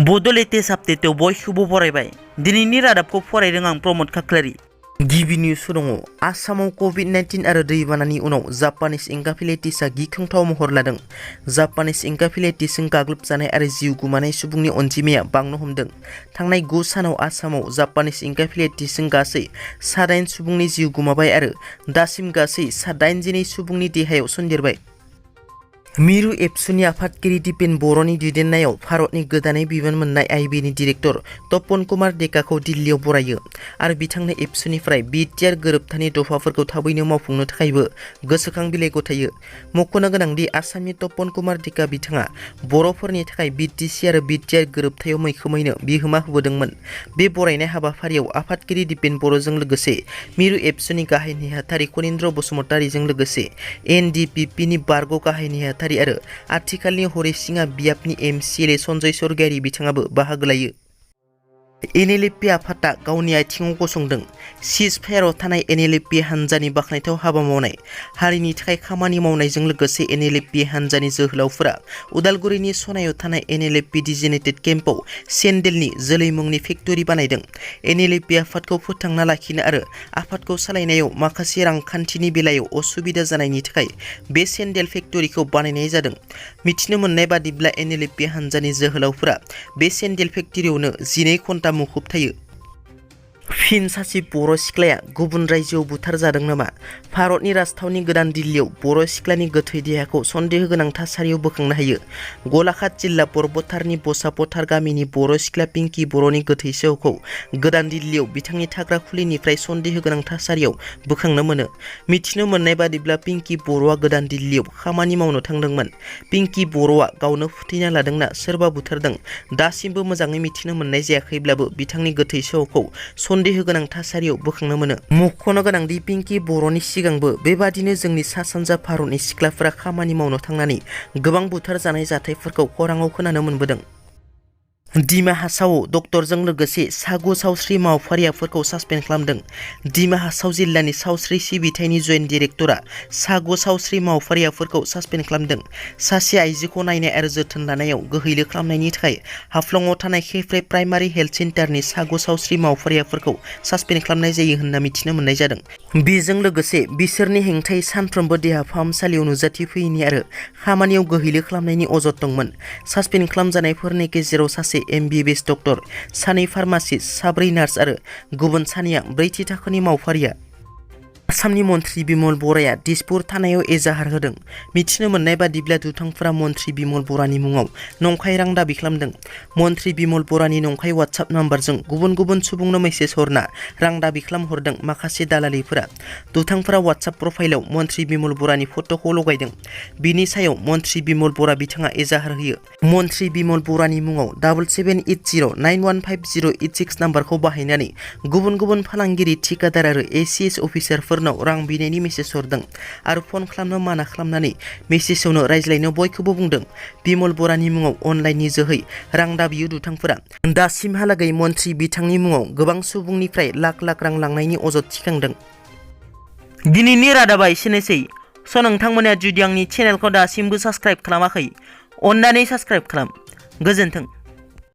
बड' लेटेस्ट आपडेटआव बयखौबो बरायबाय। दिनैनि रादाबखौ फरायदों आं प्रमद खाख्लारि। गिबि निउस दङ। आसामाव कभिड-19 आरो दैबानानि उनाव जापानिज एनकेफेलाइटिसआ गिख्रंथाव महर लादों। जापानिज एनकेफेलाइटिसजों गाग्लोबजानाय आरो जिउ गोमानाय सुबुंनि अनजिमाया बांनो हमदों। थांनाय 9 सानाव आसामाव जापानिज एनकेफेलाइटिसजों गासै 9 सुबुंनि जिउ गोमाबाय आरो दासिम गासै 82 सुबुंनि देहायाव सन्देरबाय। मिरु एबसुनि आफादगिरि दिपेन बर'नि दैदेननायाव भारतनि गोदानै बिबान मोननाय आइबिनि डिरेक्टर तपन कुमार डेकाखौ दिल्लीयाव बरायो आरो बिथांनो एबसुनिफ्राय बिटिआर गोरोबथानि दफाफोरखौ थाबैनो मावफुंनो थाखायबो गोसोखां बिलाइ गथायो। मख'नो गोनांदि आसामनि तपन कुमार डेका बिथाङा बर'फोरनि थाखाय बिटिसि आरो बिटिआर गोरोबथायाव मैखोमैनो बिहोमा होबोदोंमोन। बे बरायनाय हाबाफारियाव आफादगिरि दिपेन बर'जों लोगोसे मिरु एबसुनि गाहाय नेहाथारि कनिन्द्र बसुमतारीजों लोगोसे एनडिपिपिनि बारग' गाहाय नेहाथारि आरो आथिखालनि हरिसिङा बियाबनि एमसिएलए सन्जय सरगियारि बिथाङाबो बाहागो लायो। एनएलएफबि आफादा गावनि आथिङाव गसंदों। सिज फायाराव थानाय एनएलएफबि हानजानि बाख्नायथाव हाबा मावनाय, हारिनि थाखाय खामानि मावनायजों लोगोसे एनएलएफबि हानजानि जोहोलावफोरा उदालगुरिनि सनायाव थानाय एनएलएफबि डिजिनेटेड केम्पआव सेन्डेलनि जोलै मुंनि फेक्टरि बानायदों। एनएलएफबि आफादखौ फोथांना लाखिनो आरो आफादखौ सालायनायाव माखासे रांखान्थिनि बेलायाव असुबिदा जानायनि थाखाय बे सेन्डेल फेक्टरिखौ बानायनाय जादों। मिथिनो मोननाय बादिब्ला एनएलएफबि हानजानि जोहोलावफोरा बे सेन्डेल फेक्टरियावनो 12 घन्टा मुखुब थायो। फिन सासे बर' सिख्लाया गुबुन रायजोआव बुथारजादों नामा? भारतनि राजथावनि गोदान दिल्लीयाव बर' सिख्लानि गोथै देहाखौ सन्देह गोनां थासारियाव बोखांनो हायो। गलाघाट जिल्ला पर्बतारनि बसापथार गामिनि बर' सिख्ला पिंकी बर'नि गोथै सह'खौ गोदान दिल्लीयाव बिथांनि थाग्रा खुलिनिफ्राय सन्देह गोनां थासारियाव बोखांनो मोनो। मिथिनो मोननाय बादिब्ला पिंकी बर'आ गोदान दिल्लीयाव खामानि मावनो थांदोंमोन। पिंकी बर'आ गावनो फोथैना लादोंना सोरबा बुथारदों दासिमबो मोजाङै मिथिनो मोननाय जायाखैब्लाबो बिथांनि गोथै सह'खौ सन्देह गोनां थासारियाव बोखांनो मोनो। मख'नो गोनांदि पिंकी बर'नि सिगांबो बेबादिनो जोंनि सा सानजा भारतनि सिख्लाफोरा खामानि मावनो थांनानै गोबां बुथारजानाय जाथायफोरखौ खौराङाव खोनानो मोनबोदों। डिमा हासावआव डक्टरजों लोगोसे सागु सावस्रि मावफारियाफोरखौ सासपेन्ड खालामदों। डिमा हासाव जिल्लानि सावस्रि सिबिथायनि जइन्ट डिरेक्टरा सागु सावस्रि मावफारियाफोरखौ सासपेन्ड खालामदों। सासे आइजोखौ नायनाय आरो जोथोन लानायाव गोहैलो खालामनायनि थाखाय हाफ्लंआव थानाय खेफ्रे प्राइमारि हेल्थ सेन्टारनि सागु सावस्रि मावफारियाफोरखौ सासपेन्ड खालामनाय जायो होनना मिथिनो मोननाय जादों। बेजों लोगोसे बिसोरनि हेंथायै सानफ्रोमबो देहा फाहामसालियाव नुजाथिफैयैनि आरो खामानियाव गोहैलो खालामनायनि अजद दंमोन। सासपेन्ड खालामजानायफोरनि गेजेराव सासे एमबिबिएस डक्टर, 2 फार्मासिस्ट, 4 नार्स आरो गुबुन 2 ब्रैथि थाखोनि मावफारिया। आसामनि मन्त्रि बिमल बराया दिसपुर थानायाव एजाहार होदों। मिथिनो मोननाय बादिब्ला दुथांफोरा मन्त्रि बिमल बरानि मुङाव नंखाय रां दाबि खालामदों। मन्त्रि बिमल बरानि नंखाय वाट्सएप नाम्बारजों गुबुन गुबुन सुबुंनो मेसेज हरना रां दाबि खालामहरदों माखासे दालालिफोरा। दुथांफोरा वाट्सएप प्रफाइलाव मन्त्रि बिमल बरानि फट'खौ लगायदों। बिनि सायाव मन्त्रि बिमल बरा बिथाङा एजाहार होयो। मन्त्रि बिमल बरानि मुङाव 7780915086 नाम्बारखौ बाहायनानै गुबुन गुबुन फालांगिरि, थिकादार आरो एसिएस अफिसारफोर रां बिनायनि मेसेज हरदों आरो फन खालामनो माना खालामनानै मेसेजावनो रायज्लायनो बयखौबो बुंदों। बिमल बरानि मुङाव अनलाइननि जोहै रां दाबियो दुथांफोरा। दासिमहालागै मन्त्रि बिथांनि मुङाव गोबां सुबुंनिफ्राय लाख लाख रां लांनायनि अजद थिखांदों। दिनैनि रादाबा एसेनोसै। नोंथांमोना जुदि आंनि चेनेलखौ दासिमबो साबस्क्राइब खालामाखै, अन्नानै साबस्क्राइब खालाम। गोजोन्थों।